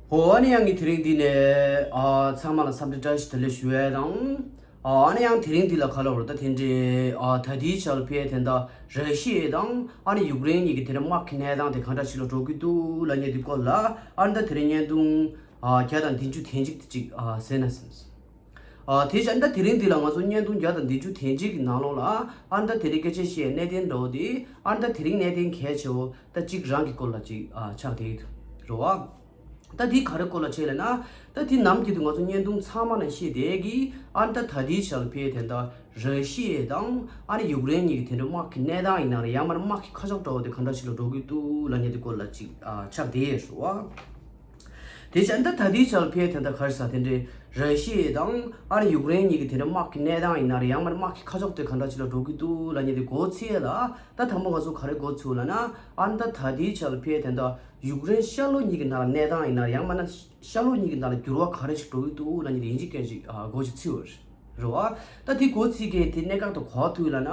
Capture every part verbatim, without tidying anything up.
ཨོ་ཨ་ནི་ཡང་གི་དེ་རིང་འདི་ནས་ཨ་ཚང་མ་ལ་འཚམས་འདྲི་བཀྲ་ཤིས་བདེ་ལེགས་ཞུ་ཡས་དང་། ཨ་ཨ་ནི་ཡང་དེ་རིང་འདི་ལ་ག་ལ་བར་ད་དེ་འདྲའི་ཨ་ད་ལྟའི་ཆར་ཕེ་དེ་འདྲ་ར་ཤི་ཡ་དང་ཨ་ནི་ཡུཀ་རེན་གཉིས་ཀྱི་དེ་འདྲ་དམག་གི་གནས་སྟངས་དེ་ག་འདྲ་ཞིག་ལ་འགྲོ་གི་འདུག་ལབ་མཁན་དེ་སྐོར་ལ་ཨ་ནི་ད་དེ་རིང་བརྙན་ཐུང་ཨ་བརྒྱ་དང་བདུན་ཅུ་དོན་གཅིག་དེ་ཅིག་ཨ་གསན་ན་བསམས། ཨ་དེ་བཞིན་ད་དེ་རིང་འདི་ལ་ང་ཚོ་བརྙན་ཐུང་བརྒྱ་དང་བདུན་ཅུ་དོན་གཅིག་གི་ནང་ལོགས་ལ་ཨ་ནི་ད་དེ་རིང་སྐད་ཆ་བཤད་གནད་དོན་འདྲ་བོ་དེ་ཨ་ནི་ད་དེ་རིང་གནད་དོན་གལ་ཆེ་བོ་ད་གཅིག་རང་གི་སྐོར་ལ་ཅིག་ཨ་ཆགས་བསྡད་ཡོད་རེད་བ། ད་འདི་ག་རེ་སྐོར་ལ་བྱས་ལབ་ན། ད་འདི་ནམ་རྒྱུན་དུ་ང་ཚོ་བརྙན་ཐུང་ཚང་མ་ནང་བཤད་བསྡད་ཀྱི་ཨ་ནི་ད་ད་ལྟའི་ཆར་ཕེ་དེ་འདྲ་ར་ཤི་ཡ་དང་ཨ་ནི་ཡུཀ་རེན་གཉིས་ཀྱི་དེ་འདྲ་དམག་གི་གནས་སྟངས་ཡིན་ན་རེད། ཡང་མིན་ན་དམག་གི་ཁ་ཕྱོགས་འདྲ་བོ་དེ་ག་འདྲ་ཞིག་ལ་འགྲོ་གི་འདུག་ལབ་མཁན་དེ་སྐོར་ལ་ཅིག་ཨ་ཆགས་བསྡད་ཡོད་རེད་བ། དེ་བཞིན་ད་ད་ལྟའི་ཆར་ཕེ་དེ་འདྲ་ག་རེ་ཟ་དེ་འདྲའི་ར་ཤི་ཡ་དང་ཨ་ནི་ཡུཀ་རེན་གཉིས་ཀྱི་དེ་འདྲ་དམག་གི་གནས་སྟངས་ཡིན་ན་རེད། ཡང་མིན་ན་དམག་གི་ཁ་ཕྱོགས་དེ་ག་འདྲ་ཞིག་ལ་འགྲོ་གི་འདུག་ལབ་མཁན་དེ་མགོ་ཚོས་ལ། ད་དང་པོ་ང་ཚོ་ག་རེ་མགོ་ཚོས་ལབ་ན། ཨ་ནི་ད་ད་ལྟའི་ཆར་ཕེ་དེ་འདྲ་ཡུཀ་རེན་ཤར་ལྷོ་གཉིས་ཀྱི་ནང་ལ་གནས་སྟངས་ཡིན་ན་རེད། ཡང་མིན་ན་ཤར་ལྷོ་གཉིས་ཀྱི་ནང་ལ་འགྱུར་བ་ག་རེ་ཞིག་འགྲོ་གི་འདུག་ལབ་མཁན་དེ་ཡིན་གཅིག་མིན་གཅིག་ཨ་མགོ་ཞིག་ཚོས་ཡོད་རེད་བ། ད་དེ་མགོ་ཚོས་མཁན་དེ་གནད་འགག་ཏུ་གོ་ཐུབ་ལབ་ན།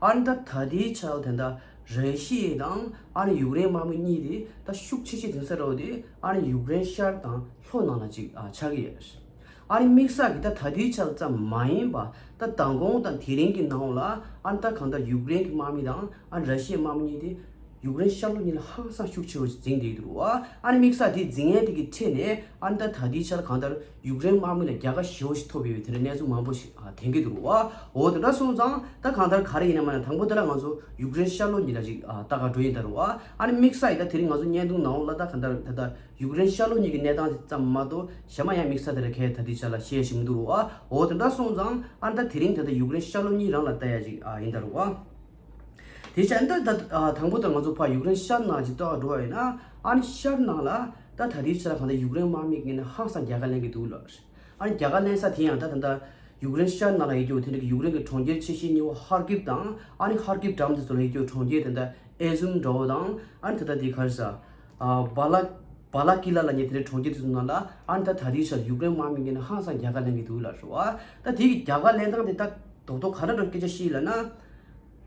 ཨ་ནི་ད་ད་ལྟའི་ཆར་དེ་འདྲ་ར་ཤི་ཡ་དང་ཨ་ནི་ཡུཀ་རེན་དམག་མི་གཉིས་དེ་ད་ཤུགས་ཆེ་ཤོས་དེ་ས་རོ་དེ་ཨ་ནི་ཡུཀ་རེན་ཤར་དང་ལྷོ་ནང་ལ་ཅིག་ཨ་ཆགས་ཀྱི་ཡོད་རེད། ཨ་ནི་དམིགས་བསལ་གྱི་ད་ད་ལྟའི་ཆར་ཙམ་མ་ཡིན་པ་ད་མདང་དགོང་དང་དེ་རིང་གི་ནང་ལ་ཨ་ནི་ད་གང་ལྟར་ཡུཀ་རེན་གྱི་དམག་མི་དང་ཨ་ནི་ར་ཤི་ཡའི་དམག་མི་གཉིས་དེ་ཡུཀ་རེན་ཤར་ལྷོ་གཉིས་ལ་ཧང་སང་ཤུགས་ཆེ་བོ་ཞིག་འཛིང་བསྡད་འདུག་བ། ཨ་ནི་དམིགས་བསལ་དེ་འཛིང་ཡས་དེ་གི་ཁྲོད་ནས་ཨ་ནི་ད་ད་ལྟའི་ཆར་གང་ལྟར་ཡུཀ་རེན་དམག་མི་ལ་རྒྱལ་ཁ་ཞེ་བོ་ཞིག་ཐོབ་ཡོད་པའི་དེ་འདྲ་གནས་ཚུལ་མང་པོ་ཞིག་ཨ་ཐོན་གྱི་འདུག་བ། འོ་དེ་འདྲ་སོང་ཙང་ད་གང་ལྟར་ག་རེ་ཡིན་ན་མ་ན་དང་པོ་དེ་ལ་ང་ཚོ་ཡུཀ་རེན་ཤར་ལྷོ་གཉིས་ལ་ཅིག་ཨ་ལྟ་ག་འགྲོ་ཡིན་ད་རུ་བ། ཨ་ནི་དམིགས་བསལ་ཡིན་ད་དེ་རིང་ང་ཚོ་བརྙན་ཐུང་ནང་ལ་ད་གང་ལྟར་ད་ལྟ་ཡུཀ་རེན་ཤར་ལྷོ་གཉིས་ཀྱི་གནས་སྟངས་དེ་ཙམ་མ་གཏོགས་གཞན་མ་ཡང་དམིགས་བསལ་དེ་ལ་གས་ད་ལྟའི་ཆར་ལ་བཤད་ཤེས་མི་འདུག་རུ་བ། འོ་དེ་འདྲ་སོང་ཙང་ཨ་ནི་ད་དེ་རིང་ད་ལྟ་ཡུཀ་རེན་ཤར་ལྷོ་གཉིས་རང་ལ་ལྟ་ཡ་ཅིག་ཨ་ཡིན་ད་རུ་བ། དེ་བཞིན་ད་ད་ཨ་དང་པོ་ད་ང་ཚོ་ཕ་ཡུཀ་རེན་ཤར་ནང་ཅིག་ལྟ་ག་འགྲོ་བ་ཡིན་ན། ཨ་ནི་ཤར་ནང་ལ་ད་ད་ལྟའི་ཆར་གང་ལྟར་ཡུཀ་རེན་དམག་མི་གཉིས་ནས་ཧང་སང་རྒྱལ་ཁ་ལེན་གྱི་འདུག་ལ། ཨ་ནི་རྒྱལ་ཁ་ལེན་ས་དེ་ཡང་ད་ད་ལྟ་ཡུཀ་རེན་ཤར་ནང་ལ་ཡོད་རྒྱུ་དེ་འདྲ་གི་ཡུཀ་རེན་གྱི་གྲོང་ཁྱེར་ཆེ་ཤོས་གཉིས་པོ་ཧར་ཀིབ་དང་ཨ་ནི་ཧར་ཀིབ་འགྲམ་དེ་ཚོ་ལ་ཡོད་རྒྱུ་གྲོང་ཁྱེར་དེ་འདྲ་ཨེ་ཟུམ་འདྲ་བོ་དང་ཨ་ནི་ད་ལྟ་དེ་ག་རེ་ཟ། ཨ་བ་ལ་བ་ལ་ཀི་ལ་ལབ་མཁན་དེ་འདྲའི་གྲོང་ཁྱེར་དེ་ཚོ་ནང་ལ་ཨ་ནི་ད་ད་ལྟའི་ཆར་ཡུཀ་རེན་དམག་མི་གཉིས་ནས་ཧང་སང་རྒྱལ་ཁ་ལེན་གྱི་འདུག་ལ་རེད་བ། ད་དེ་གི་རྒྱལ་ཁ་ལེན་སྟངས་དེ་ད་རྡོག་རྡོག་ག་འདྲ་འདྲ་སྐད་ཆ་བཤད་ལབ་ན།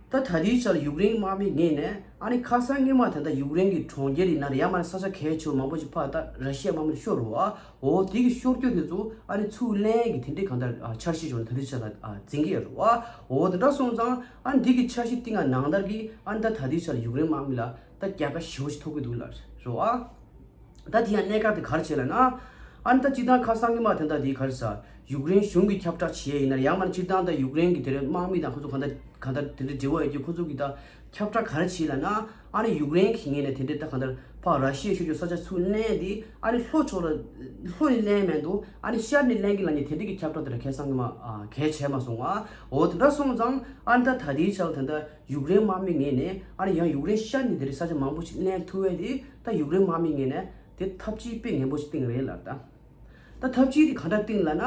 ད་ད་ལྟའི་ཆར་ཡུཀ་རེན་དམག་མི་ངོས་ནས་ཨ་ནི་ཁ་སང་སྔོན་མ་ད་ལྟ་ཡུཀ་རེན་གྱི་གྲོང་ཁྱེར་ཡིན་ན་རེད། ཡང་མིན་ན་ས་ཆ་གལ་ཆེ་བོ་མང་པོ་ཞིག་ཕར་ད་ར་ཤི་ཡ་དམག་མི་ཤོར་རུ་བ། འོ་དེ་གི་ཤོར་རྒྱུ་དེ་ཚོ་ཨ་ནི་ཚུར་ལེན་གྱི་དེ་འདྲའི་གང་ལྟར་ཨ་འཆར་གཞི་བྱུང་ད་ལྟའི་ཆར་ལ་ཨ་འཛིན་གྱི་ཡོད་རུ་བ། འོ་དེ་འདྲ་སོང་ཙང་ཨ་ནི་དེ་གི་འཆར་གཞི་བཏིང་ང་ནང་ལྟར་གྱི་ཨ་ནི་ད་ད་ལྟའི་ཆར་ཡུཀ་རེན་དམག་མི་ལ་ད་རྒྱལ་ཁ་ཞེ་བོ་ཞིག་ཐོབ་ཀྱི་འདུག་ལ་རུ་བ། ད་དེ་ཡང་གནད་འགག་དེ་ག་རེ་བྱས་ལབ་ན། ཨ་ནི་ད་སྤྱིར་བཏང་ཁ་སང་གི་མ་དེ་འདྲ་དེ་ག་རེ་ཟ། ཡུཀ་རེན་གཞུང་གིས་ཁྱབ་བསྒྲགས་བྱས་ཡིན་ན་ཡང་མིན་ན་སྤྱིར་བཏང་ད་ཡུཀ་རེན་གྱི་དེ་འདྲའི་དམག་མི་དང་ཁོ་ཚོ་གང་ལྟར་གང་ལྟར་དེ་འདྲའི་འབྲེལ་བ་ཡོད་རྒྱུ་ཁོ་ཚོ་གིས་ད་ཁྱབ་བསྒྲགས་ག་རེ་བྱས་ལབ་ན། ཨ་ནི་ཡུཀ་རེན་གྱི་ངོས་ནས་དེ་འདྲའི་ད་གང་ལྟར་ཕར་ར་ཤི་ཡ་ཤོར་རྒྱུ་ས་ཆ་ཚུར་ལེན་དེ་ཨ་ནི་ལྷོ་ཕྱོགས་ལ་ལྷོ་ནས་ལེན་མེད་འདུག་ཨ་ནི་ཤར་ནས་ལེན་གྱི་ལབ་མཁན་དེ་འདྲའི་གི་ཁྱབ་བསྒྲགས་དེ་འདྲ་ཁ་སང་གི་མ་གལ་ཆེ་མ་སོང་བ། འོ་དེ་འདྲ་སོང་ཙང་ཨ་ནི་ད་ད་ལྟའི་ཆར་དེ་འདྲ་ཡུཀ་རེན་དམག་མི་ངོས་ནས་ཨ་ནི་ཡང་ཡུཀ་རེན་ཤར་ནས་དེ་འདྲའི་ས་ཆ་མང་པོ་ཞིག་ལེན་ཐུབ་པ་དེ། ད་ཡུཀ་རེན་དམག་མི་ངོས་ནས་དེ་ཐབས་ཇུས་དཔེ་ངན་པོ་ཞིག་བཏིང་རེད་ལབ་ད། ད་ཐབས་ཇུས་དེ་ག་འདྲ་བཏིང་ལབ་ན།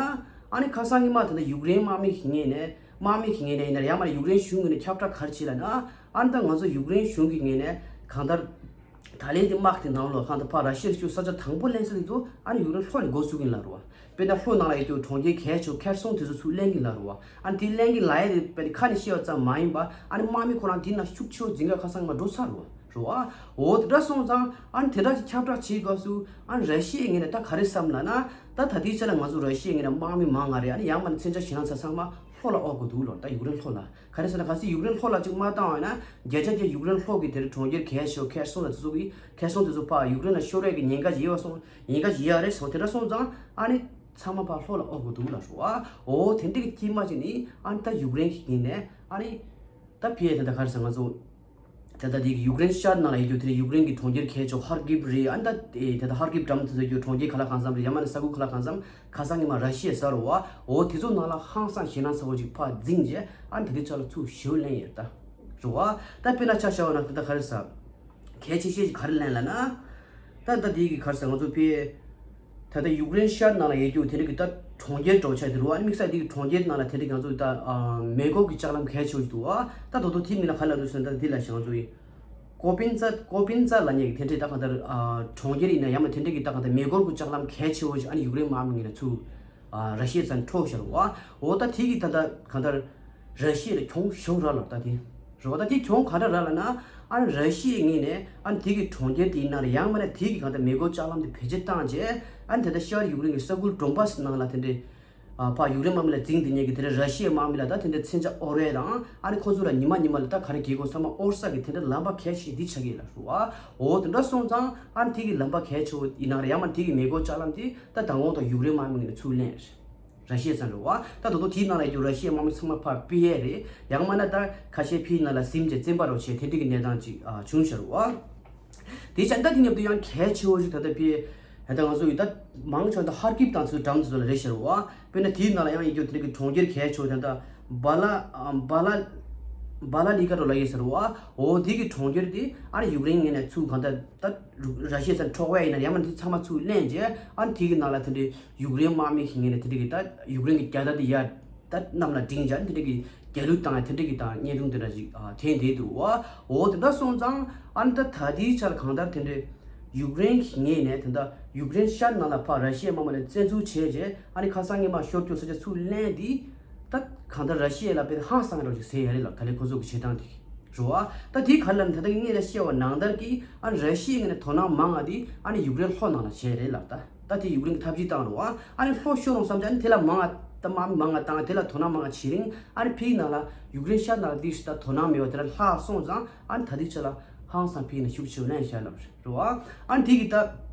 ཨ་ནི་ཁ་སང་ཉི་མ་དེ་འདྲ་ཡུཀ་རེན་དམག་མི་གི་ངོས་ནས་དམག་མི་གི་ངོས་ནས་ཡིན་ན་ཡང་མ་ཡུཀ་རེན་གཞུང་ངོས་ནས་ཁྱབ་བསྒྲགས་ག་རེ་བྱས་ལབ་ན། ཨ་ནི་ད་ང་ཚོ་ཡུཀ་རེན་གཞུང་གི་ངོས་ནས་གང་ལྟར་ད་ལན་དེ་དམག་དེ་ནང་ལོགས་གང་ལྟར་ཕར་ར་ཤི་ཡར་ཤོར་ས་ཆ་དང་པོ་ལེན་ས་དེ་ཚོ་ཨ་ནི་ཡུཀ་རེན་ལྷོ་ནས་འགོ་བཙུགས་ཀྱིན་ལབ་རེད་བ། དཔེར་ན་ལྷོ་ནང་ལ་ཡོད་རྒྱུ་གྲོང་ཁྱེར་གལ་ཆེ་བོ་ཁེར་སོང་དེ་ཚོ་ཚུར་ལེན་གྱིན་ལབ་རེད་བ། ཨ་ནི་དེ་ལེན་གྱིན་ལབ་ཡས་དེ་དཔེར་ན་ཁ་ནས་བཤད་པ་ཙམ་མ་ཡིན་པ་ཨ་ནི་དམག་མི་ཁོ་རང་དེ་ནང་ཤུགས་ཆེ་བོ་འཛིང་ག་ཁ་སང་ཉི་མ་འགྲོ་ཚར་རེད་བ། རེད་བ། འོ་དེ་འདྲ་སོང་ཙང་ཨ་ནི་དེ་འདྲ་ཅིག་ཁྱབ་བསྒྲགས་བྱེད་དུས་སྐབས་སུ་ཨ་ནི་ར་ཤི་ཡའི་ངོས་ནས་ད་ག་རེ་བསམ་ལབ་ན། ད་ད་ལྟའི་ཆ་ལ་ང་ཚོ་ར་ཤི་ཡའི་ངོས་ནས་དམག་མི་མང་ང་རེད། ཨ་ནི་ཡང་མ་ནི་མཚོན་ཆ་ཞེད་སྣང་ཚ་ཚང་མ་ལྷོ་ལ་འོག་དགོས་འདུག་ལོ། ད་ཡུཀ་རེན་ལྷོ་ལ་ག་རེ་ཟེར་ན། གལ་སྲིད་ཡུཀ་རེན་ལྷོ་ལ་ཅིག་མ་བཏང་བ་ཡིན་ན་བརྒྱ་ཆ་བརྒྱ་ཡུཀ་རེན་ལྷོ་གི་དེར་གྲོང་ཁྱེར་གལ་ཆེ་བོ་ཁེར་སོང་ལ་དེ་ཚོ་གི་ཁེར་སོང་དེ་ཚོ་ཕར་ཡུཀ་རེན་ལ་ཤོར་ཡས་ཀྱི་ཉེན་ཁ་ཡོད་པ་སོང་། ཉེན་ཁ་ཡོད་རེད་སོང་། དེ་འདྲ་སོང་ཙང་ཨ་ནི་ཚང་མ་ཕར་ལྷོ་ལ་འོག་དགོས་འདུག་ལ་ཞུ་བ། འོ་དེ་འདྲ་གི་དཀྱིལ་མ་ཅིག་ནི་ཨ་ནི་ད་ཡུཀ་རེན་གྱི་ངོས་ནས་ཨ་ནི་ད་ཕི་ཡ་དེ་འདྲ་ག་རེ་ཟེར། ང་ཚོ་ད་ལྟ་དེ་ཡུཀ་རེན་ཤར་ནང་ལ་ཡོད་རྒྱུ་དེ་ནི་ཡུཀ་རེན་གྱི་གྲོང་ཁྱེར་གལ་ཆེ་བོ་ཧར་ཀིབ་རེད། ཨ་ནི་ད་དེ་ད་ཧར་ཀིབ་འགྲམ་དེ་ཚོ་ཡོད་རྒྱུ་གྲོང་ཁྱེར་ག་ལ་གང་འཚམ་རེད། ཡང་མ་ནི་ས་ཁུལ་ག་ལ་གང་འཚམ་ཁ་སང་ཉི་མ་ར་ཤི་ཡ་ཟེར་རོ་བ། འོ་དེ་ཚོ་ནང་ལ་ཧང་སང་ཞེད་སྣང་ཚ་བོ་ཅིག་ཕར་འཛིངས་རྗེས་ཨ་ནི་དེ་དུས་ཆ་ལ་ཚུར་ཞེ་པོ་ལེན་ཡོད་ད་རོ་བ། ད་དཔེར་ན་ཆ་བཞག་པ་ན་ད་ལྟ་ག་རེ་ཟེར། གལ་ཆེ་ཤོས་ཅིག་ག་རེ་ལེན་ལབ་ན། ད་ད་དེ་གི་ག་རེ་ཟེར། ང་ཚོ་ཕི་ད་ལྟ་ཡུཀ་རེན་ཤར་ནང་ལ་ཡོད་རྒྱུ་དེ་འདྲ་གི་ད་གྲོང་ཁྱེར་འདྲ་བོ་ཆགས་དེ་རུ་ཨ་ནི་དམིགས་བསལ་དེ་གི་གྲོང་ཁྱེར་ནང་ལ་དེ་འདྲ་གི་ང་ཚོ་ད་ཨ་མེ་འཁོར་གྱི་ལྕགས་ལམ་གལ་ཆེ་བོ་ཞིག་འདུག་བ། ད་དོ་དོ་དེ་མིང་ལ་ག་ལབ་འདུག་ཟེར་ན་ད་འདི་ལ་ཞེ་ང་ཚོ་ཡི་ཀོ་པིན་ཙ་ཀོ་པིན་ཙ་ལབ་མཁན་གྱི་དེ་འདྲའི་ད་གང་ལྟར་ཨ་གྲོང་ཁྱེར་ཡིན་ན་ཡང་མ་དེ་འདྲ་གི་ད་གང་ལྟར་མེ་འཁོར་གྱི་ལྕགས་ལམ་གལ་ཆེ་བོ་ཞིག་ཨ་ནི་ཡུཀ་རེན་དམག་མི་ངོས་ནས་ཚུར་ཨ་ར་ཤི་ཡ་ཚ་ནས་འཕྲོག་བཞག་བ། འོ་ད་དེ་གི་ད་ད་གང་ལྟར་ར་ཤི་ཡ་ལ་གྱོང་ཞེ་པོ་རག་ལ་ད་དེ་རེད་བ། ད་དེ་གྱོང་ག་འདྲ་རག་ལབ་ན། ཨ་ནི་ར་ཤི་ཡའི་ངོས་ནས་ཨ་ནི་དེ་གི་གྲོང་ཁྱེར་དེའི་ནང་ལ་ཡང་མིན་ན་དེ་གི་གང་ལྟར་མེ་འཁོར་ལྕགས་ལམ་དེ་བེད་སྤྱོད་བཏང་རྗེས་ཨ་ནི་དེ་ལྟར་ཤར་ཡུཀ་རེན་གྱི་ས་ཁུལ་ཌོན་པཱ་སི་ནང་ལ་དེ་འདྲའི་ཨ་ཕར་ཡུཀ་རེན་དམག་མི་ལ་འཛིང་དེ་ཉེས་ཀྱི་དེ་འདྲའི་ར་ཤི་ཡའི་དམག་མི་ལ་ད་དེ་འདྲའི་མཚོན་ཆ་དབོར་བས་དང་ཨ་ནི་ཁོ་ཚོ་ལ་ཉི་མ་ཉི་མ་ལ་ད་ག་རེ་གྱིས་དགོས་ཚང་མ་དབོར་ས་གི་དེ་འདྲའི་ལམ་པ་གལ་ཆེ་འདི་ཆགས་ཀྱི་ཡོད་ལབ་རེད་བ། འོ་དེ་འདྲ་སོང་ཙང་ཨ་ནི་དེ་གི་ལམ་པ་གལ་ཆེ་བོ་ཡིན་ན་རེད་ཡང་མིན་ན་དེ་གི་མེ་འཁོར་ལྕགས་ལམ་དེ་ད་མདང་དགོང་དང་ཡུཀ་རེན་དམག་མི་ངོས་ནས་ཚུར་ལེན་རེད། ར་ཤི་ཡ་ཚང་རེད་བ། ད་དོ་དོ་དེའི་ནང་ལ་ཡོད་ར་ཤི་ཡའི་དམག་མི་ཚང་མ་ཕར་ཕུད་ཡས་རེད། ཡང་མིན་ན་ད་ཁ་ཤས་ཕིའི་ནང་ལ་ཟིན་བྱས་བཙན་པ་རོགས་བྱས་དེ་འདྲ་གི་གནས་སྟངས་ཅིག་ཨ་བྱུང་ཤག་རེད་བ། དེ་བྱས་ད་དེ་མཉམ་དུ་ཡང་གལ་ཆེ་བོ་ཞིག་ད་ལྟ་ཕིའི་ད་ང་ཚོ་ཡོད་ད་མང་ཆེ་བ་ད་ཧར་ཀིབ་དང་ཚོའི་འགྲམ་དེ་ཚོ་ལ་རེད་ཤག་རེད་བ། དཔེར་ན་དེའི་ནང་ལ་ཡང་ཡིན་རྒྱུ་དེ་འདྲ་གི་གྲོང་ཁྱེར་གལ་ཆེ་བོ་ད་ལྟ་བ་ལ་བ་ལ་བ་ལ་ལི་ཀ་རོ་ལ་ཡོད་ཟེར་བ། འོ་དེ་གི་གྲོང་ཁྱེར་དེ་ཨ་ནི་ཡུཀ་རེན་ངོས་ནས་ཚུར་གང་ད་ད་ར་ཤི་ཡ་ཚང་འཕྲོག་པ་ཡིན་ན་ཡང་མིན་ན་དེ་ཚང་མ་ཚུར་ལེན་རྗེས་ཨ་ནི་དེ་གི་ནང་ལ་དེ་འདྲའི་ཡུཀ་རེན་དམག་མི་ཞིག་ངོས་ནས་དེ་འདྲ་གི་ད་ཡུཀ་རེན་གི་རྒྱལ་དར་དེ་ཡར་ད་གནམ་ལ་བསྒྲེངས་བྱས་དེ་འདྲ་གི་རྒྱལ་གླུ་བཏང་ཡ་དེ་འདྲ་གི་ད་བརྙན་ཐུང་དེ་འདྲ་ཞིག་ཨ་ཐོན་བསྡད་འདུག་བ། འོ་དེ་འདྲ་སོང་ཙང་ཨ་ནི་ད་ད་ལྟའི་ཆར་གང་ལྟར་དེ་འདྲའི་ཡུཀ་རེན་གི་ངོས་ནས་དེ་འདྲ་ཡུཀ་རེན་ཤར་ནང་ལ་ཕར་ར་ཤི་ཡའི་དམག་མི་ལ་བཙན་འཛུལ་བྱས་རྗེས་ཨ་ནི་ཁ་སང་ཉི་མ་ཤོར་རྒྱུ་ས་ཆ་ཚུར་ལེན་དེ་ད་གང་ལྟར་ར་ཤི་ཡ་ལ་དཔེ་ཧང་སང་རོགས་ཞིག་ཟེར་ཡ་རེད་ལ་ད་ལས་ཁོ་ཚོ་གི་བྱེད་སྟངས་དེ་རེད་བ། ད་དེ་ག་རེ་ལབ་ན་ད་ལྟ་གི་ངས་ལ་བཤད་པ་ནང་ལྟར་གི་ཨ་ནི་ར་ཤི་ཡའི་ངོས་ནས་དོ་སྣང་མང་ང་དེ་ཨ་ནི་ཡུཀ་རེན་ལྷོ་ནང་ལ་བྱས་རེད་ལ་ད། ད་དེ་ཡུཀ་རེན་གྱི་འཐབ་ཇུས་བཏང་རེད་བ། ཨ་ནི་ལྷོ་ཤོར་རུང་བསམ་ཅི་ཨ་ནི་དེ་ལ་མང་ང་ད་མང་མང་ང་བཏང་དེ་ལ་དོ་སྣང་མང་ང་བྱེད་རིང་ཨ་ནི་ཕིའི་ནང་ལ་ཡུཀ་རེན་ཤར་ནང་ལ་དེ་ཞིག་ད་དོ་སྣང་མེད་པ་དེ་ལ་ལྷག་སོང་ཙང་ཨ་ནི་ད་དེ་ཆ་ལ་ཧང་སང་ཕིའི་ནང་ཤུགས་ཆེ་བ་ལེན་བཞག་ལབ་རེད་བ། ཨ་ནི་དེ་གི་ད་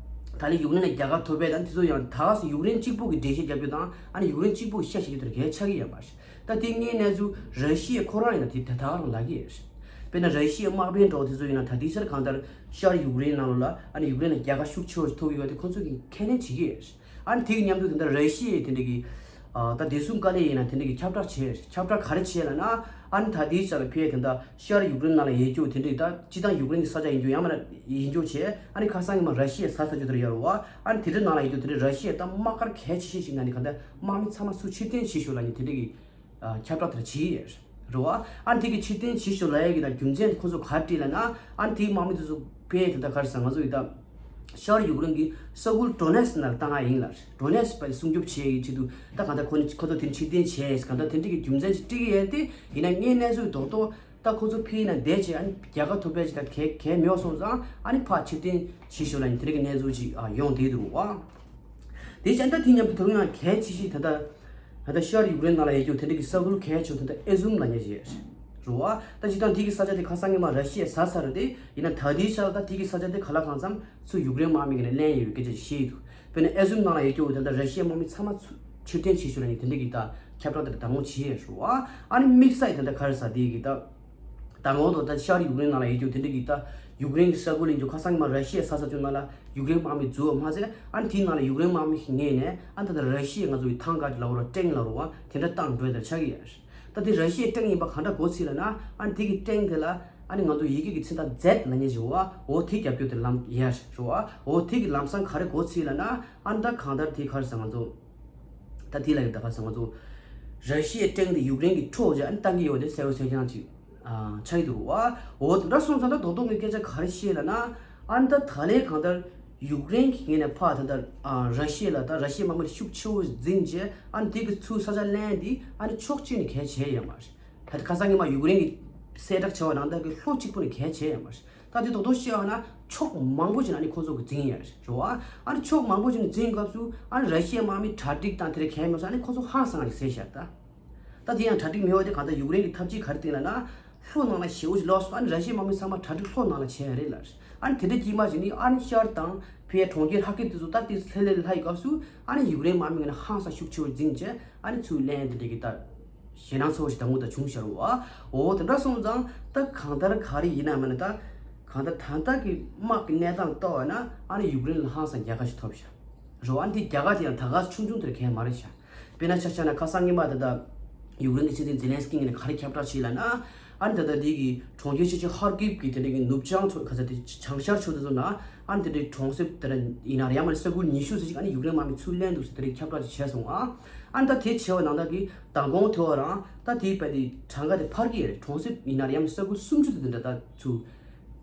ད་ལི་ཡུཀ་རེན་ལ་རྒྱལ་ཁ་ཐོབ་པས་ད་དེ་ཚོ་ཡང་ད་ག་སེ་ཡུཀ་རེན་གཅིག་པུ་གི་འགྲེལ་བཤད་རྒྱབ་རྒྱུ་དང་ཨ་ནི་ཡུཀ་རེན་གཅིག་པུ་གི་བཤད་བཤད་རྒྱུ་དེ་གལ་ཆགས་ཀྱི་ཡོད་མ་རེད། ད་དེ་ངའི་གནས་ཚུལ་ར་ཤི་ཡའི་ཁོ་རང་ཡིན་ན་དེ་ད་ད་ག་རང་ལབ་ཀྱི་ཡོད་རེད། དཔེར་ན་ར་ཤི་ཡའི་དམག་དཔོན་འདྲ་བོ་དེ་ཚོ་ཡིན་ན་ད་དེ་ཆར་གང་ལྟར་ཤར་ཡུཀ་རེན་ནང་ལོགས་ལ་ཨ་ནི་ཡུཀ་རེན་ལ་རྒྱལ་ཁ་ཤུགས་ཆེ་བ་ཞིག་ཐོབ་ཡོད་པ་དེ་ཁོ་ཚོ་གིས་ཁས་ལེན་བྱེད་ཀྱི་ཡོད་རེད། ཨ་ནི་དེ་གི་མཉམ་དུ་དེ་འདྲ་ར་ཤི་ཡའི་དེ་འདྲ་གི་ཨ་ད་བདེ་སྲུང་བཀའ་བློན་ཡིན་ན་དེ་འདྲ་གི་ཁྱབ་བསྒྲགས་བྱས་རེད། ཁྱབ་བསྒྲགས་ག་རེ་བྱས་ལབ་ན་ཨ་ནི་ད་དེ་ཆར་ཕེ་དེ་འདྲ་ཤར་ཡུཀ་རེན་ནང་ལ་ཡོད་རྒྱུ་དེ་འདྲ་ད་སྤྱི་བཏང་ཡུཀ་རེན་གི་ས་ཆ་ཡིན་རྒྱུ་ཡང་མིན་ན་ཡིན་རྒྱུ་བྱས་ཨ་ནི་ཁ་སང་ཉི་མ་ར་ཤི་ཡའི་ས་ས་ཆ་དེར་ཡོད་རེད་བ། ཨ་ནི་དེ་འདྲ་ནང་ལ་ཡོད་རྒྱུ་དེ་འདྲ་ར་ཤི་ཡའི་ད་དམག་སྒར་གལ་ཆེ་ཤོས་ཤིག་ནང་ནས་གང་ལྟར་དམག་མི་ཚང་མ་ཚུར་ཕྱིར་འཐེན་བྱེད་ཤོག་ལབ་ནས་དེ་འདྲ་གི་ཨ་ཁྱབ་བསྒྲགས་དེ་འདྲ་བྱེད་ཀྱི་ཡོད་རེད་བ། ཨ་ནི་དེ་གི་ཕྱིར་འཐེན་བྱེད་ཤོག་ལབ་ཡ་གི་ད་རྒྱུ་མཚན་དེ་ཁོ་ཚོ་ག་རེ་བྲིས་ལབ་ན་ཨ་ནི་དེའི་དམག་མི་དེ་ཚོ་ཕེ་དེ་ད་ག་རེ་ཟེར་ང་ཚོ་གི་ད་ཤར་ཡུཀ་རེན་གི་ས་ཁུལ་ཌོ་ནེ་སི་ནང་ལ་བཏང་ཡ་ཡིན་ལབ་རེད། ཌོ་ནེ་སི་པ་སྲུང་སྐྱོབ་བྱེད་ཡ་གི་ཆེད་དུ་ད་གང་ལྟར་ཁོ་ནི་ཁོ་ཚོ་དེ་ནི་ཕྱིར་འཐེན་བྱས་གང་ལྟར་དེ་འདྲ་གི་རྒྱུ་མཚན་ཅིག་བྲིས་ཀྱི་ཡོད་དེ་ཡིན་ན་ངའི་གནས་ཚུལ་རྡོག་རྡོག་ད་ཁོ་ཚོ་ཕེ་ཡིན་ན་བསྡད་བྱས་ཨ་ནི་རྒྱལ་ཁ་ཐོབ་པའི་ཅིག་ད་གལ་གལ་མེད་པ་སོང་ཙང་ཨ་ནི་ཕར་ཕྱིར་འཐེན་བྱེད་ཤོག་ལབ་ནི་དེ་འདྲ་གི་གནས་ཚུལ་ཅིག་ཨ་ཡོང་བསྡད་འདུག་བ། དེ་བྱས་ད་དེ་མཉམ་དུ་ད་རུང་ཡང་གལ་ཆེ་ཤོས་ད་ལྟ་ད་ལྟ་ཤར་ཡུཀ་རེན་ནང་ལ་ཡོད་རྒྱུ་དེ་འདྲ་གི་ས་ཁུལ་གལ་ཆེ་ཤོས་ད་ལྟ་ཨེ་ཟུམ་ལབ་མཁན་ཞིག་རེད་བ། ད་སྤྱིར་བཏང་དེ་གི་ས་ཆ་དེ་ཁ་སང་ཉི་མ་ར་ཤི་ཡས་ཟ་ཚར་རེད་དེ་ཡིན་ན་ད་ལྟའི་ཆར་ད་དེ་གི་ས་ཆ་དེ་ག་ལ་གང་འཚམ་ཚུར་ཡུཀ་རེན་དམག་མི་གི་ནས་ལེན་ཡོད་པའི་སྐད་ཆ་ཞིག་བཤད་ཡོད་འདུག་དཔེར་ན་ཨེ་ཟུམ་ནང་ལ་ཡོད་རྒྱུ་ད་ལྟ་ར་ཤི་ཡའི་དམག་མི་ཚང་མ་ཚུར་ཕྱིར་འཐེན་བྱེད་ཤོག་ལབ་ནས་དེ་འདྲ་གི་ད་ཁྱབ་བསྒྲགས་དེ་འདྲ་དང་པོ་བྱས་རེད་བ། ཨ་ནི་དམིགས་བསལ་ད་ལྟ་ག་རེ་ཟ་དེ་གི་ད། ད་གོང་དུ་ད་ཤར་ཡུཀ་རེན་ནང་ལ་ཡོད་རྒྱུ་དེ་འདྲ་གི་ད་ཡུཀ་རེན་གྱི་ས་ཁུལ་ཡིན་རྒྱུ་ཁ་སང་ཉི་མ་ར་ཤི་ཡའི་ས་ས་ཆ་ནང་ལ་ཡུཀ་རེན་དམག་མི་འཛུལ་བ་མ་ཟད་ཨ་ནི་དེའི་ནང་ལ་ཡུཀ་རེན་དམག་མི་ཞིག་ངེས་ནས་ཨ་ནི་ད་ལྟ་ར་ཤི་ཡའི་ང་ཚོ་གི་ཐང་ག་ལ་འོ་ར་ཊེང་ལ་རུ་བ་དེ་འདྲ་བཏང་འགྲོ་དེ་ཆགས་ཀྱི་ཡོད་རེད། ད་དེ་ར་ཤི་ཡའི་ཊེང་ཡིན་པ་ག་འདྲ་གོ་ཚིག་ལབ་ན་ཨ་ནི་དེ་གི་ཊེང་དེ་ལ་ཨ་ནི་ང་ཚོ་ཡི་གེ་གི་ཚིག་མདའ་ཛེད་ལབ་མཁན་ཞིག་འོ་འོ་དེ་རྒྱབ་རྒྱུ་དེ་ལམ་ཡར་རུ་བ་འོ་དེ་གི་ལམ་སང་ག་རེ་གོ་ཚིག་ལབ་ན་ཨ་ནི་ད་གང་ལྟར་དེ་ག་རེ་ཟེར་ང་ཚོ། ད་དེ་ལ་ཡོད་ད་ག་ཟེར་ང་ཚོ་ར་ཤི་ཡའི་ཊེང་དེ་ཡུཀ་རེན་གྱི་འཕྲོག་བྱས་ཨ་ནི་བཏང་གི་ཡོད་དེ་གསལ་པོ་གསལ་རྐྱང་ཅིག་ཨ་ཆགས་ཀྱི་འདུག་བ། འོ་དེ་འདྲ་སོང་ཙང་ད་རྡོག་རྡོག་གི་སྐད་ཆ་ག་རེ་བཤད་ལབ་ན་ཨ་ནི་ད་ད་ལན་གང་ལྟར་ཡུཀ་རེན་གྱི་ངོས་ནས་ཕར་ད་ལྟ་ཨ་ར་ཤི་ཡ་ལ་ད་ར་ཤི་ཡའི་དམག་མི་ཤུགས་ཆེ་བོ་འཛིང་བྱས་ཨ་ནི་དེ་གི་ཚུར་ས་ཆ་ལེན་དེ་ཨ་ནི་ཕྱོགས་གཅིག་ནས་གལ་ཆེ་ཡོད་མ་རེད། ད་ཁ་སང་ཉི་མ་ཡུཀ་རེན་གྱི་གསལ་བསྒྲགས་བྱས་པ་ནང་ལྟར་གྱི་ལྷོ་གཅིག་པུ་ནས་གལ་ཆེ་ཡོད་མ་རེད། ད་དེ་རྡོག་རྡོག་བཤད་པ་ན་ཕྱོགས་མང་པོ་ཅིག་ནས་ཨ་ནི་ཁོ་ཚོ་གི་འཛིང་ཡོད་རེད་བ། ཨ་ནི་ཕྱོགས་མང་པོ་ཅིག་ནས་འཛིང་སྐབས་སུ་ཨ་ནི་ར་ཤི་ཡའི་དམག་མི་གྲ་སྒྲིག་དང་དེ་འདྲ་གལ་མེད་སོང་ཨ་ནི་ཁོ་ཚོ་ཧང་སང་ཞིག་ཟེར་བཞག་ད། ད་དེ་ཡང་གྲ་སྒྲིག་མེད་པ་དེ་གང་ལྟར་ཡུཀ་རེན་གྱི་འཐབ་ཇུས་ག་རེ་བཏིང་ལབ་ན། ལྷོ་ནང་ལ་ཞེ་པོ་ཅིག་ལོག་སོང་ཨ་ནི་ར་ཤི་ཡའི་དམག་མི་ཚང་མ་གྲ་སྒྲིག་ལྷོ་ནང་ལ་བྱས་ཡོད་རེད་ལབ། ཨ་ནི་དེ་འདྲ་དཀྱིལ་མ་ཞིག་ནི་ཨ་ནི་ཤར་དང་ཕའི་གྲོང་ཁྱེར་ཧ་ཀིབ་དེ་ཚོ་ད་དེ་ལྷོད་ལྷོད་ལྷོད་ཡོད་སྐབས་སུ་ཨ་ནི་ཡུཀ་རེན་དམག་མི་ངོས་ནས་ཧང་སང་ཤུགས་ཆེ་བོ་འཛིང་བྱས་ཨ་ནི་ཚུར་ལེན་དེ་འདྲ་གི་ད། ཞེད་སྣང་ཚ་བོ་ཞིག་དང་པོ་ད་བྱུང་ཤར་བ། འོ་དེ་འདྲ་སོང་ཙང་ད་གང་ལྟར་ག་རེ་ཡིན་ན་མིན་ན་ད་གང་ལྟར་ད་ལྟ་གི་དམག་གི་གནས་སྟངས་ལྟ་བ་ན་ཨ་ནི་ཡུཀ་རེན་ལ་ཧང་སང་རྒྱལ་ཁ་ཞིག་ཐོབ་ཤག་རེད་བ། ཨ་ནི་དེ་རྒྱལ་ཁ་དེ་ཡང་ད་ག་ཆུང་ཆུང་དེར་གལ་མ་རེད་ཤག་དཔེར་ན་ཆ་བཞག་ན་ཁ་སང་ཉི་མ་ད་ལྟ་ཡུཀ་རེན་གྱི་སྲིད་འཛིན་ཛེ་ལན་སི་ཀི་ངོས་ནས་ག་རེ་ཁྱབ་བསྒྲགས་བྱས་ལབ་ན་ཨ་ནི་ད་ལྟ་དེ་གི་གྲོང་ཁྱེར་ཆེ་ཆེ་ཧར་ཀིབ་གི་དེ་འདྲ་གི་ནུབ་བྱང་ཕྱོགས་ག་ས་དེ་བྱང་ཤར་ཕྱོགས་དེ་ཚོ་ན་ཨ་ནི་དེ་འདྲའི་གྲོང་གསེབ་དེ་འདྲ་ཡིན་ན་རེད་ཡང་མིན་ན་ས་ཁུལ་ཉི་ཤུ་ཙམ་ཞིག་ཨ་ནི་ཡུཀ་རེན་དམག་མི་ཚུར་ལེན་འདུག་ཟེར་དེ་འདྲའི་ཁྱབ་བསྒྲགས་ཅིག་བྱས་སོང་ཨ། ཨ་ནི་ད་དེ་བྱས་པ་ནང་ལྟར་གྱི་མདང་དགོང་དེ་བ་རང་ད་དེའི་བར་དེ་གྲངས་ཀ་དེ་འཕར་གྱི་ཡོད་རེད། གྲོང་གསེབ་ཡིན་ན་ཡང་ས་ཁུལ་སུམ་ཅུ་དེ་འདྲ་ད་ཚུར་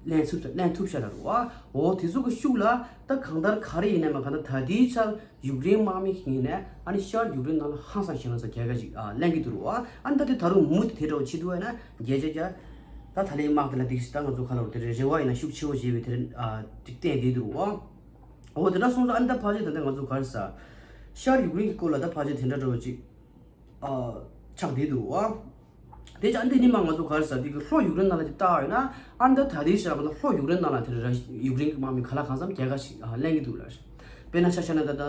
ལེན་ཐུབ་ལེན་ཐུབ་ཤག་ལ་རུ་བ། འོ་དེ་ཚོ་གི་ཤུགས་ལ་ད་གང་ལྟར་ག་རེ་ཡིན་ན་མ་གང་ལྟར་ད་དེའི་ཆར་ཡུཀ་རེན་དམག་མི་ཞིག་ཡིན་ནས་ཨ་ནི་ཤར་ཡུཀ་རེན་ནང་ལ་ཧང་སང་ཞེད་སྣང་ཚ་རྒྱལ་ཁ་ཅིག་ཨ་ལེན་གྱི་འདུག་རུ་བ། ཨ་ནི་ད་དེ་ད་རུང་མུ་མཐུད་དེ་འདྲ་བོ་བྱེད་འདུག་བས་ན་བརྒྱ་ཆ་བརྒྱ་ ད་ད་ལན་དམག་དེ་ལ་དེ་ད་ང་ཚོ་ག་ལ་དེ་རེ་བ་ཡིན་ན་ཤུགས་ཆེ་བོ་བྱས་པའི་དེ་རིང་ཨ་ཅིག་བསྟན་བསྡད་འདུག་བ། འོ་དེ་འདྲ་སོང་ཙང་ཨ་ནི་ད་ཕལ་ཆེར་ད་ལྟ་ང་ཚོ་ག་རེ་ཟ། ཤར་ཡུཀ་རེན་གྱི་སྐོར་ལ་ད་ཕལ་ཆེར་དེ་འདྲ་འདྲ་བོ་ཅིག་ཨ་ཆགས་བསྡད་འདུག་བ། དེ་ཅང་འདི་ནི་མ་ང་ཚོ་ག་རེ་ཟ་དེ་གི་ལྷོ་ཡུཀ་རེན་ནང་ལ་དེ་བལྟ་བ་ཡོད་ན་ཨ་ནི་ད་ད་དེའི་ཤར་ལ་ལྷོ་ཡུཀ་རེན་ནང་ལ་དེ་ར་ཡུཀ་རེན་གྱི་དམག་མི་ག་ལ་གང་འཚམ་རྒྱལ་ཁ་ཞིག་ཨ་ལེན་གྱི་འདུག་ལ། དཔེར་ན་ཆ་བཞག་ན་ད་ད་ད་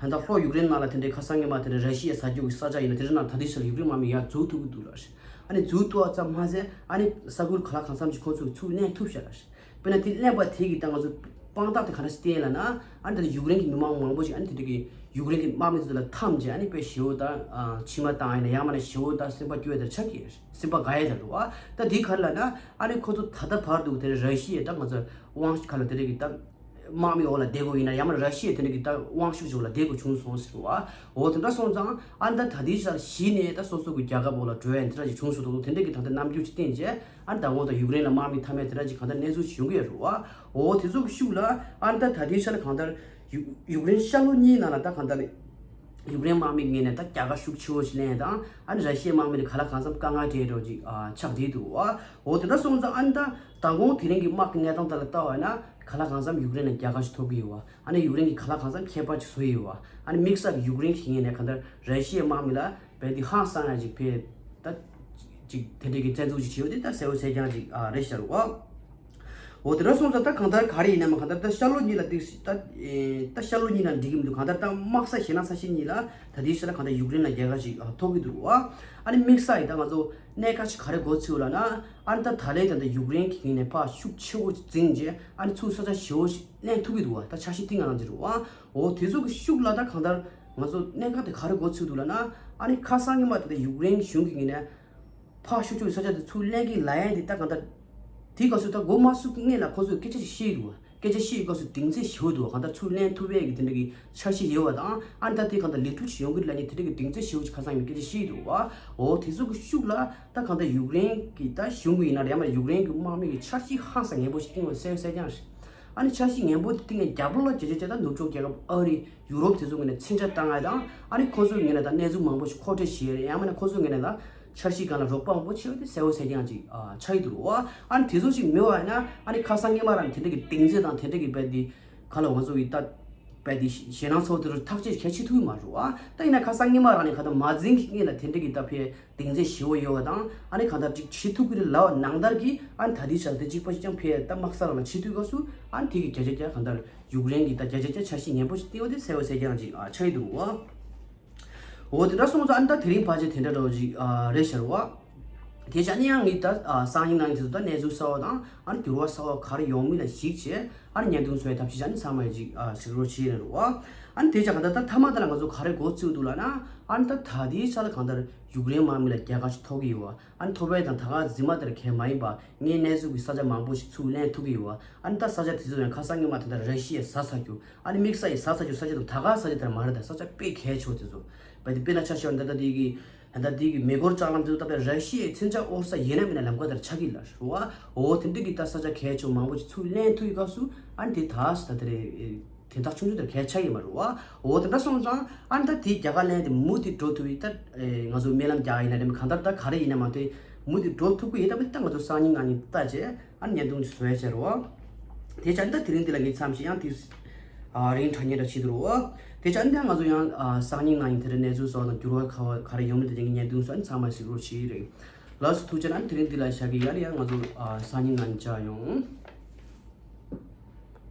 ལྟ་ལྷོ་ཡུཀ་རེན་ནང་ལ་དེ་འདྲའི་ཁ་སང་ཉི་མ་དེ་འདྲ་ར་ཤི་ཡའི་ས་རྒྱུ་གི་ས་ཆ་ཡིན་ན་དེ་འདྲ་ནང་ད་དེའི་ཤར་ལ་ཡུཀ་རེན་དམག་མི་ཡར་འཛུལ་ཐུབ་ཀྱི་འདུག་ལ། ཨ་ནི་འཛུལ་ཐུབ་པ་ཙམ་མ་ཟད་ཨ་ནི་ས་ཁུལ་ག་ལ་གང་འཚམ་ཞིག་ཁོ་ཚོས་ཚུར་ལེན་ཐུབ་ཤག་ལ། དཔེར་ན་དེ་ལེན་པ་དེ་གིས་ད་ང་ཚོ་དཔང་རྟགས་དེ་ག་འདྲ་ཞིག་བསྟན་ལ་ན་ཨ་ནི་ད་ལྟ་ཡུཀ་རེན་གྱི་མི་མང་མང་པོ་ཞིག་ཨ་ནི་དེ་འདྲ་གི་ཡུཀ་རེན་གྱི་དམག་མི་ཚོ་ལ་འཐམས་བྱས་ཨ་ནི་དཔེ་ཞེ་པོ་ད་མཆིལ་མ་བཏང་ཡིན་ན་ཡང་མིན་ན་ཞེ་པོ་ད་སེམས་པ་སྐྱོ་ཡ་ད་ཆགས་ཀྱི་སེམས་པ་དགའ་ཡ་ད་འགྲོ་བ། ད་དེ་ག་རེ་ལ་ན་ཨ་ནི་ཁོ་ཚོ་ད་ལྟ་བར་དུ་དེ་ར་ཤི་ཡའི་ད་ང་ཚོ་དབང་ཤུགས་ག་ལ་དེ་འདྲ་གི་ད། དམག་མི་འོག་ལ་བསྡད་དགོས་ཡིན་ན་ཡང་མིན་ན་ར་ཤི་ཡའི་དེ་འདྲ་གི་ད་དབང་ཤུགས་ཅིག་འོག་ལ་བསྡད་དགོས་བྱུང་སོང་ཟེར་བ། འོ་དེ་འདྲ་སོང་ཙང་ཨ་ནི་ད་ད་ལྟའི་ཆར་གཞི་ནས་ད་སོ་སོ་གི་རྒྱལ་ཁབ་འོག་ལ་འགྲོ་ཡ་དེ་འདྲ་ཅིག་བྱུང་སོང་འདུག་དེ་འདྲ་གི་ད་ལྟ་རྣམ་འགྱུར་ཅིག་བསྟན་རྗེས་ཨ་ནི་ད་འོ་ད་ཡུཀ་རེན་ལ་དམག་མི་འཐམས་ཡ་དེ་འདྲ་ཅིག་གང་ལྟར་གནས་ཚུལ་ཅིག་ཡོང་གི་ཡོད་རེད་བ། འོ་དེ་ཚོ་གི་ཤུགས་ལ་ཨ་ནི་ད་ད་ལྟའི་ཆར་གང་ལྟར་ཡུ་ཡུཀ་རེན་ཤར་ལྷོ་གཉིས་ནང་ལ་ད་གང་ལྟར་ཡུཀ་རེན་དམག་མི་ངོས་ནས་ད་རྒྱལ་ཁ་ཤུགས་ཆེ་བོ་ཞིག་ལེན་དང་ཨ་ནི་ར་ཤི་ཡའི་དམག་མི་ལ་ག་ལ་གང་འཚམ་དཀའ་ངལ་འཕྲད་འགྲོ་ཅིག་ཨ་ཆགས་བསྡད་འདུག་བ། འོ་དེ་འདྲ་སོང་ཙང་ཨ་ནི་ད་མདང་དགོང་དེ་རིང་གི་དམག་གི་གནས་སྟངས་དག་ལ་ལྟ་བ་ཡིན་ན་ག་ལ་གང་འཚམ་ཡུཀ་རེན་ལ་རྒྱལ་ཁ་ཞིག་ཐོབ་ཀྱི་ཡོད་བ། ཨ་ནི་ཡུཀ་རེན་གྱིས་ག་ལ་གང་འཚམ་ཁྱད་པར་ཅིག་བཟོ་ཡི་ཡོད་བ། ཨ་ནི་དམིགས་བསལ་གྱི་ཡུཀ་རེན་གྱི་ངོས་ནས་གང་ལྟར་ར་ཤི་ཡའི་དམག་མི་ལ་རྦད་དེ་ཧང་སང་ཡ་ཅིག་ཕེ་ད་ཅིག་དེ་འདྲའི་གི་བཙན་འཛུལ་ཅིག་བྱས་ཡོད་དེ་ད་གསལ་བོ་གསལ་རྐྱང་ཅིག་ཨ་རེད་ཤག་རེད་བ། འོ་དེ་འདྲ་སོང་ཙང་ད་གང་ལྟར་ག་རེ་ཡིན་ནའང་གང་ལྟར་ད་ཤར་ལྷོ་གཉིས་ལ་འགྲིག་ད་ཨེ་ད་ཤར་ལྷོ་གཉིས་ལ་འགྲིག་གི་མི་འདུག་གང་ལྟར་ད་དམག་ས་གཞན་ན་ས་གཞི་གཉིས་ལ་ད་ལྟའི་ཆར་ལ་གང་ལྟར་ཡུཀ་རེན་ལ་རྒྱལ་ཁ་ཞིག་ཨ་ཐོབ་ཀྱི་འདུག་བ། ཨ་ནི་དམིགས་བསལ་ཡིན་ད་ང་ཚོ་གནད་འགག་ཅིག་ག་རེ་གོ་ཚུལ་ལ་ན་ཨ་ནི་ད་ད་ལན་ད་ལྟ་ཡུཀ་རེན་གྱི་ངོས་ནས་ཕར་ཤུགས་ཆེ་བོ་ཅིག་འཛིན་རྗེས་ཨ་ནི་ཚུར་ས་ཆ་ཞེ་བོ་ཞིག་ལེན་ཐུབ་ཀྱི་འདུག་བ། ད་འཆར་གཞི་བཏིང་ང་ནང་ཅིག་རེད་བ། འོ་དེ་ཚོ་གི་ཤུགས་ལ་ད་གང་ལྟར་ང་ཚོ་གནད་འགག་དེ་ག་རེ་གོ་ཚུལ་འདུག་ལ་ན་ཨ་ནི་ཁ་སང་ཉི་མ་ད་ལྟ་ཡུཀ་རེན་གཞུང་གི་ངོས་ནས། ཕར་ཤུགས་ཆེ་བའི་ས་ཆ་དེ་ཚུར་ལེན་གྱི་ལ་ཡ་དེ་ད་གང་ལྟར། དེའི་སྐབས་སུ་ད་འགོ་མ་ཚུགས་ཀྱི་སྔོན་ལ་ཁོ་ཚོས་སྐད་ཆ་ཞིག་བཤད་ཡོད་འདུག་སྐད་ཆ་བཤད་ཡོད་སྐབས་སུ་གདེང་ཚོད་ཞེ་པོ་འདུག་གང་ལྟར་ཚུར་ལེན་ཐུབ་ཡས་ཀྱི་དེ་འདྲ་གི་འཆར་གཞི་ཡོད་པ་དང་ཨ་ནི་ད་དེ་གང་ལྟར་ལེགས་གྲུབ་ཅིག་ཡོང་གི་རེད་ལབ་མཁན་དེ་འདྲ་གི་གདེང་ཚོད་ཞེ་པོ་ཅིག་ཁ་སང་ཉི་མ་སྐད་ཆ་བཤད་ཡོད་འདུག་བ། འོ་དེ་ཚོ་གི་ཤུགས་ལ་ད་གང་ལྟར་ཡུཀ་རེན་གྱི་ད་གཞུང་གི་ཡིན་ན་རེད་ཡང་མ་རེད་ཡུཀ་རེན་གྱི་དམག་མི་གི་འཆར་གཞི་ཧང་སང་ངན་པོ་ཞིག་བཏིང་བ་གསལ་གསལ་རྐྱང་རེད། ཨ་ནི་འཆར་གཞི་ངན་པོ་དེ་བཏིང་ནས་རྒྱབ་ལོགས་ལ་བྱེད་བྱེད་བྱེད་ད་ནུབ་ཕྱོགས་རྒྱལ་ཁབ་ཨ་རི། ཡུ་རོབ་དེ་ཚོ་ངོས་ནས་མཚོན་ཆ་བཏང་ཡ་དང་ཨ་ནི་ཁོ་ཚོའི་ངོས་ནས་ད་གནས་ཚུལ་མང་པོ་ཞིག་མཁོ་སྤྲོད་བྱེད་ཡ་ཡང་མིན་ན་ཁོ་ཚོའི་ངོས་ནས་ད་འཆར་གཞིའི་སྒང་ལ་རོགས་པ་མང་པོ་བྱེད་ཡ་དེ་གསལ་པོ་གསལ་རྐྱང་ཅིག་ཨ་ཆགས་ཀྱི་འདུག་རོ། ཨ་ནི་དེ་ཚོ་ཞིག་མེད་པ་ཡིན་ན་ཨ་ནི་ཁ་སང་སྔོན་མ་རང་དེ་འདྲ་གི་གདེང་ཚོད་དང་དེ་འདྲ་གི་རྦད་དེ་ག་ལ་ང་ཚོ་ཡི་ད་རྦད་དེ་ཞེད་སྣང་ཚ་བོ་དེ་ཚོ་ཐག་གཅོད་གལ་ཆེ་ཐུབ་ཀྱི་མ་རེད་བ། ད་ཡིན་ན་ཁ་སང་སྔོན་མ་རང་ནས་ག་ད་མ་འཛིང་གི་སྔོན་ལ་དེ་འདྲ་གི་ད་ཕེ་གདེང་ཚོད་ཞེ་པོ་ཡོད་པ་དང་ཨ་ནི་གང་ལྟར་ཅིག་བྱེད་ཐུབ་ཀྱི་རེད་ལབ་པ་ནང་ལྟར་གྱི་ཨ་ནི་ད་ལྟའི་ཆར་དེ་གཅིག་པ་ཞིག་ཀྱང་ཕེ་ད་དམག་ས་རང་ལ་བྱེད་དུས་སྐབས་སུ་ཨ་ནི་དེ་གི་བརྒྱ་ཆ་བརྒྱ་གང་ལྟར་ཡུཀ་རེན་གྱི་ད་བརྒྱ་ཆ་བརྒྱ་འཆར་གཞི་ངན་པོ་ཞིག་བཏིང་བ་དེ་གསལ་པོ་གསལ་རྐྱང་ཅིག་ཨ་ཆགས་ཀྱི་འདུག་བ། འོ་དེ་འདྲ་སོང་ཙང་ཨ་ནི་ད་དེ་རིང་ཕལ་ཆེར་དེ་འདྲ་འདྲ་བོ་ཅིག་ཨ་རེད་ཤག་རེད་བ། དེ་བྱས་ཨ་ནི་ཡང་ངས་ད་ཨ་སང་ཉིན་གནངས་ཉིན་དེ་ཚོ་ད་གནས་ཚུལ་གསར་པ་དང་ཨ་ནི་འགྱུར་བ་གསར་པ་ག་རེ་ཡོང་མིན་ལ་གཞིགས་བྱས་ཨ་ནི་བརྙན་ཐུང་བཟོ་ཡའི་ཐབས་ཤེས་བྱས་ཨ་ནི་ཚང་མ་ཡི་ཅིག་ཨ་གཟིགས་རོགས་བྱེད་ཡིན་རེད་བ། ཨ་ནི་དེ་བྱས་ག་ད་ད་མཐའ་མ་ད་ལ་ང་ཚོ་ག་རེ་གོ་ཚུལ་འདུག་ལབ་ན་ཨ་ནི་ད་ད་ལྟའི་ཆ་ལ་གང་ལྟར་ཡུཀ་རེན་དམག་མི་ལ་རྒྱལ་ཁ་ཞིག་ཐོབ་ཀྱི་ཡོད་བ། ཨ་ནི་ཐོབ་པའི་དང་ད་ག་རྫིག་མ་དེར་གལ་མ་ཡིན་པ་ངས་གནས་ཚུལ་གྱི་ས་ཆ་མང་པོ་ཞིག་ཚུར་ལེན་ཐུབ་ཀྱི་ཡོད་བ། ཨ་ནི་ད་ས་ཆ་དེ་ཚོ་ཡང་ཁ་སང་ཉི་མ་དེ་འདྲ་ར་ཤི་ཡའི་ས་ཚ་རྒྱུ་ཨ་ནི་དམིགས་བསལ་ཡི་ས་ཚ་རྒྱུ་ས་ཆ་དང་ད་ག་ས་ཆ་དེར་མ་རེད་ད་ས་ཆ་དཔེ་གལ་ཆེ་བ་དེ་ཚོ་བས་དེ་དཔེར་ན་ཆ་བཞག་ན་ད་ལྟ་དེ་གི་ད་ལྟ་དེ་གི་མེ་འཁོར་ལྕགས་ལམ་དེ་ཚོ་ད་ལྟ་ར་ཤི་ཡའི་མཚོན་ཆ་དབོར་ས་ཡིན་ན་མིན་ན་ལམ་ཁ་དེར་ཆགས་ཀྱི་ལ་རུ་བ། འོ་དེ་འདྲ་གི་ད་ས་ཆ་གལ་ཆེ་བ་མང་པོ་ཞིག་ཚུར་ལེན་ཐུབ་ཡི་སྐབས་སུ་ཨ་ནི་དེ་ད་ས་ད་དེ་རེད། དེ་དག་ཆུང་ཆུང་དེར་གལ་ཆགས་ཀྱི་མ་རེད་བ། འོ་དེ་འདྲ་སོང་ཙང་ཨ་ནི་ད་དེའི་རྒྱལ་ཁ་ལེན་དེ་མུ་མཐུད་འགྲོ་ཐུབ་ཡི་ད་ཨེ་ང་ཚོ་སྨོན་ལམ་རྒྱག་ཡིན་ན་རེད་མ་གང་ལྟར་ད་ག་རེ་ཡིན་ན་མ་དེ་མུ་མཐུད་འགྲོ་ཐུབ་ཀྱི་ཡིན་ད་མི་ད་ང་ཚོ་སང་ཉིན་གནངས་ཉིན་ལྟ་བྱས་ཨ་ནི་བརྙན་ཐུང་ཞིག་བཟོ་ཡ་བྱས་རེད་བ། དེ་ཆ་ནི་ད་དེ་རིང་འདི་ལ་ངས་མཚམས་ཤིག་ཡང་དེ་ཨ་རིང་དྲ་ཉེ་འདྲ་བྱེད་དུ་རེད་བ། དེ་ཆ་ནི་ད་ང་ཚོ་ཡང་ཨ་སང་ཉིན་གནངས་ཉིན་དེ་རིང་གནས་ཚུལ་སོགས་དང་འགྱུར་བ་ག་བ་ག་རེ་ཡོང་མིན་དེ་ཅན་གྱི་བརྙན་ཐུང་སོགས་ཨ་ནི་ཚང་མ་གཟིགས་རོགས་བྱེད་ཀྱི་རེད། ལགས་སོ་ཐུགས་རྗེ་ཆེ། ཨ་ནི་དེ་རིང་འདི་ལ་བཞག་གི་ཡ་ལ་ཡང་ང་ཚོ་ཨ་སང་ཉིན་གནངས་ཉིན་བཅར་ཡོང་།